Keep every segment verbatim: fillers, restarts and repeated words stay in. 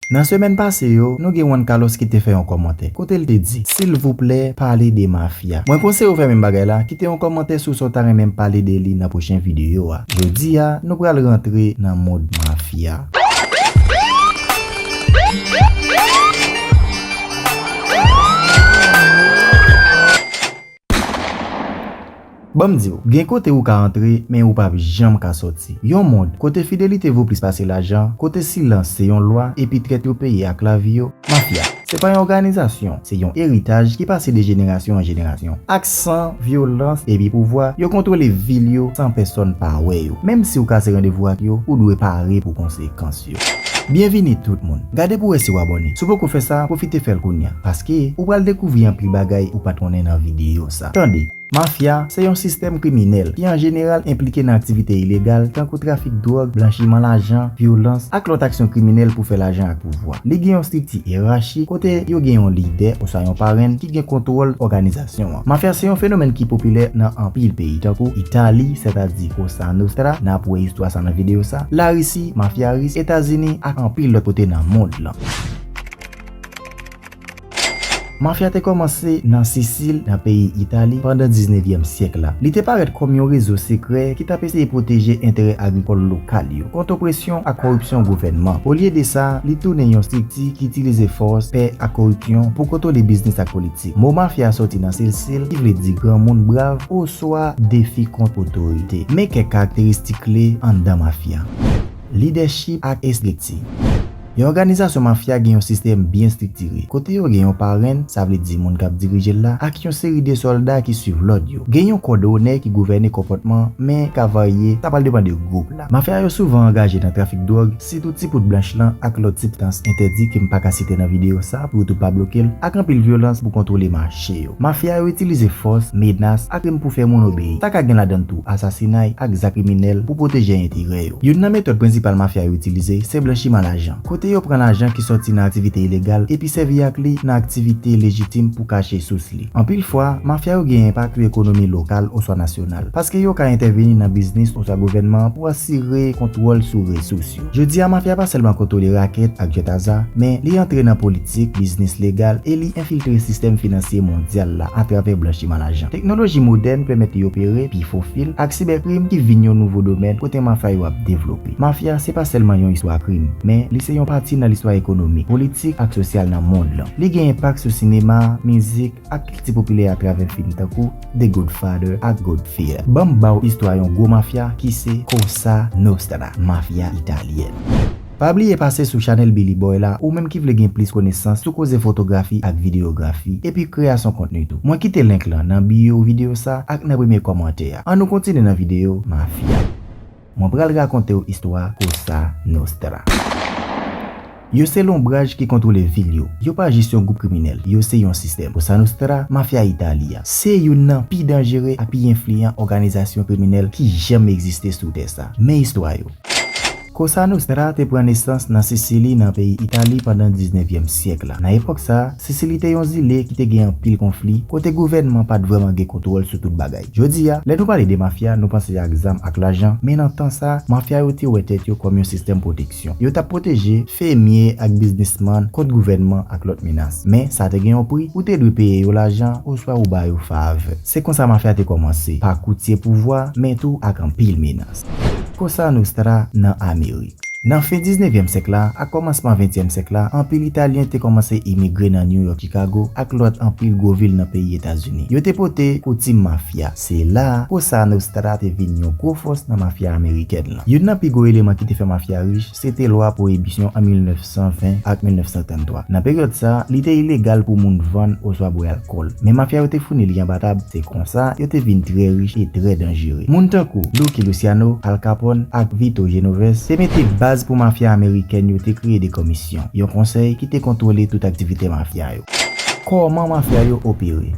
Nan semèn pase yo, nou gen Juan Carlos ki te fè yon kòmantè, kote l te di, silvouplè, pale de mafya. Mwen konseye w fè menm bagay la, kite yon kòmantè si w ta renmen m pale de li nan pwochen videyo a. Jodi a, nou pral rantre nan mond mafya. Ban m di w, gen kote ou ka antre, men ou p ap janm ka sòti. Yon mond kote fidelite vo plis pase lajan, kote silans se yon lwa, epi trèt yo peye ak lavi yo, mafya. Se pa yon òganizasyon, se yon eritaj ki pase de jenerasyon an jenerasyon. Ak san, vyolans, epi pouvwa, yo kontwole vil yo san pèsòn pa wè yo. Menm si w kase randevou ak yo, ou dwe pare pou konsekans yo. Byenvini tout moun. Gade pou w wè si w abòne. Si w poko fè sa, pwofite fè l kounye a, paske ou pral dekouvri anpil bagay ou pa t konnen nan videyo sa. Tande! Mafya se yon sistèm kriminèl ki an jeneral enplike nan aktivite ilegal tankou trafik dwòg, blanchiman lajan, vyolans, ak lòt aksyon kriminèl pou fè lajan ak pouvwa. Li gen yon estrikti yerachi kote yo gen yon lidè oswa yon parenn ki gen kontwòl òganizasyon an. Mafya se yon fenomèn ki popilè nan anpil peyi, tankou Itali, sètadi Cosa Nostra, n ap wè istwa sa nan videyo sa, Larisi, mafya ris, Etazini, ak anpil lòt kote nan mond lan. Mafya te kòmanse nan Sisil, nan peyi Itali, pandan diznevyèm syèk la. Li te parèt kòm yon rezo sekrè ki t ap eseye pwoteje enterè agrikòl lokal yo kont opresyon ak kòripsyon gouvènman. Olye de sa, li tounen yon estrikti ki itilize fòs, pè ak kòripsyon pou kontwole biznis ak politik. Mo mafya soti nan Sisil, ki vle di granmoun brav oswa defi kont otorite. Men kèk karakteristik kle anndan mafya. Lidèchip ak estrikti. Yon òganizasyon mafya gen yon sistèm byen estriktire, kote yo gen yon parenn, sa vle di moun k ap dirije l la, ak yon seri de sòlda ki swiv lòd yo. Gen yon kòd onè ki gouvène konpòtman, men ka varye, sa pral depann de gwoup la. Mafya yo souvan angaje nan trafik dwòg, sitou ti poud blanch lan ak lòt sibstans entèdi ke m pa ka site nan videyo sa pou YouTube pa bloke l, ak anpil vyolans pou kontwole mache yo. Mafya yo itilize fòs, menas, ak krim pou fè moun obeyi. Sa ka gen ladan l tou asasinay ak zak kriminèl pou pwoteje enterè yo. Youn nan metòd prensipal mafya yo itilize se blanchiman lajan, kote yo pran lajan ki sòti nan aktivite ilegal epi sèvi ak li nan aktivite lejitim pou kache sous li. Anpil fwa, mafya yo gen enpak sou ekonomi lokal oswa nasyonal, paske yo ka entèveni nan biznis oswa gouvènman an pou asire kontwòl sou resous yo. Jodi a, mafya pa sèlman kontwole rakèt ak jwèt aza, men li antre nan politik, biznis legal, e li enfiltre sistèm finansye mondyal la atravè blanchiman lajan. Teknoloji modèn pèmèt li opere pi fofil, ak sibèkrim ki vin yon nouvo domèn kote mafya yo ap devlope. Mafya se pa sèlman yon istwa krim, men li se yon pati nan listwa ekonomik, politik ak sosyal nan mond lan. Li gen enpak sou sinema, mizik, ak kilti popilè atravè fim tankou The Godfather ak Godfellas. Ban m ba w istwa yon gwo mafya ki se Cosa Nostra, mafya italyèn. Pa bliye pase sou chanèl Billy Boy la, ou menm ki vle gen plis konesans sou koze fotografi ak videyografi, epi kreyasyon kontni tou. Mwen kite link lan nan biyo videyo sa ak nan premye kòmantè a. Ann nou kontinye nan videyo mafya. Mwen pral rakonte w istwa Cosa Nostra. Yo se lonbraj ki kontwole vil yo. Yo pa jis yon gwoup kriminèl, yo se yon sistèm. Cosa Nostra, mafya Itali a, se youn nan pi danjere ak pi enfliyan òganizasyon kriminèl ki janm egziste sou tè sa. Men istwa yo. Cosa Nostra te pran nesans nan Sisili, nan peyi Itali, pandan diznevyèm syèk la. Nan epòk sa a, Sisili te yon zile ki te gen anpil konfli, kote gouvènman pa t vrèman gen kontwòl sou tout bagay. Jodi a, lè nou pale de mafya, nou panse ak zam ak lajan, men nan tan sa a, mafya yo te wè tèt yo kòm yon sistèm pwoteksyon. Yo t ap pwoteje fèmye ak biznismann kont gouvènman ak lòt menas. Men, sa te gen yon pri, ou te dwe peye yo lajan, oswa ou ba yo favè. Se konsa mafya te kòmanse, pa koutye pouvwa, men tou ak anpil menas. Cosa Nostra nan Amerik. Nan fen diznevyèm syèk la ak kòmansman ventyèm syèk la, anpil Italyen te kòmanse imigre nan New York, Chicago, ak lòt anpil gwo vil nan peyi Etazini. Yo te pote koutim mafya. Se la a, Cosa Nostra te vin yon gwo fòs nan mafya amerikèn lan. Youn nan pi gwo eleman ki te fè mafya rich, se te lwa pwoyibisyon an mil nèf san ven ak mil nèf san tranntwa. Nan peryòd sa a, li te ilegal pou moun vann oswa bwè alkòl. Men mafya yo te founi li anba tab, se konsa yo te vin trè rich e trè danjere. Moun tankou Lucky Luciano, Al Capone ak Vito Genovese te mete baz pou mafya amerikèn yo te kreye de kòmisyon, yon konsèy ki te kontwole tout aktivite mafya yo. Kòman mafya yo opere?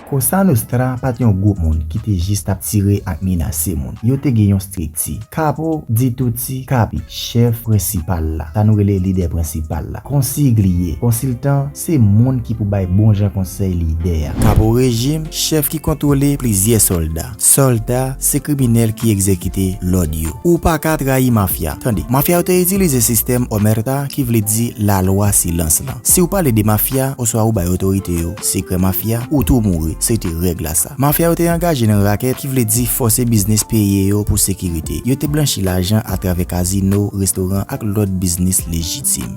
Cosa Nostra pa t yon gwoup moun ki te jis t ap tire ak menase moun. Yo te gen yon estrikti. Capo di tutti capi, chèf prensipal la, sa nou rele lidè prensipal la. Consigliere, konsiltan, se moun ki pou bay bon jan konsèy lidè a. Capo regime, chèf ki kontwole plizyè sòlda. Sòlda, se kriminèl ki egzekite lòd yo. Ou pa ka trayi mafya. Tande, mafya yo te itilize sistèm omerta, ki vle di lalwa silans lan. Si w pale de mafya, oswa ou bay otorite yo sekrè mafya, ou tou mouri. Se te règ la sa. Mafya yo te angaje nan rakèt, ki vle di fòse biznis peye yo pou sekirite. Yo te blanchi lajan atravè kazino, restoran ak lòt biznis lejitim.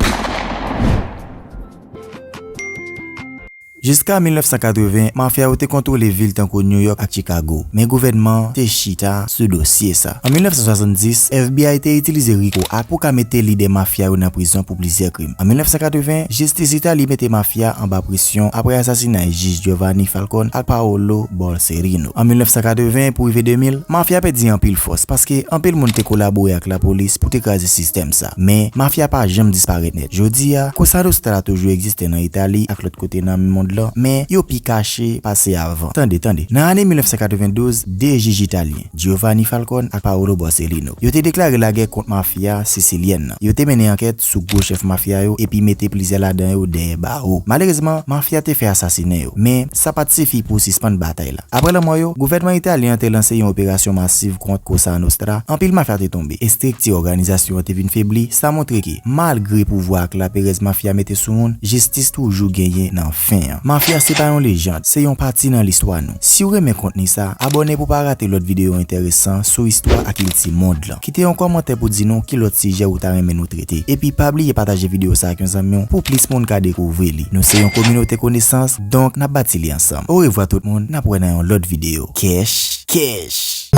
Jiska mil nèf san katreven, mafya yo te kontwole vil tankou New York ak Chicago, men gouvènman te chita sou dosye sa. An mil nèf san swasanndis, F B I te itilize RICO Act pou ka mete lidè mafya yo nan prizon pou plizyè krim. An mil nèf san katreven, jistis Itali mete mafya anba presyon apre asasinay jij Giovanni Falcone ak Paolo Borsellino. An mil nèf san katreven pou rive de mil, mafya pèdi anpil fòs paske anpil moun te kolabore ak lapolis pou te kraze sistèm sa. Men, mafya pa janm disparèt nèt. Jodi a, Cosa Nostra toujou egziste nan Itali ak lòt kote nan mond lan, men yo pi kache pase avan. Tande, tande. Nan ane mil nèf san katrevendouz, de jij italyen, Giovanni Falcone ak Paolo Borsellino, yo te deklare lagè kont mafya sisilyèn nan. Yo te mennen ankèt sou gwo chèf mafya yo epi mete plizyè ladan yo dèyè bawo. Malerezman, mafya te fè asasinen yo, men sa pa t sifi pou sispann batay la. Apre lanmò yo, gouvènman italyen an te lanse yon operasyon masiv kont Cosa Nostra. Anpil mafya te tonbe. Estrikti òganizasyon an te vin febli. Sa montre ke, malgre pouvwa ak laperèz mafya mete sou moun, jistis toujou genyen nan fen an. Mafya se pa yon lejand, se yon pati nan listwa nou. Si w renmen kontni sa, abòne pou pa rate lòt videyo enteresan sou istwa ak kilti mond lan. Kite yon kòmantè pou di nou ki lòt sijè ou ta renmen nou trete. Epi pa bliye pataje videyo sa ak yon zanmi w pou plis moun ka dekouvri li. Nou se yon kominote konesans, donk n ap bati li ansanm. Orevwa tout moun, n ap wè nan yon lòt videyo. Kèch, kèch!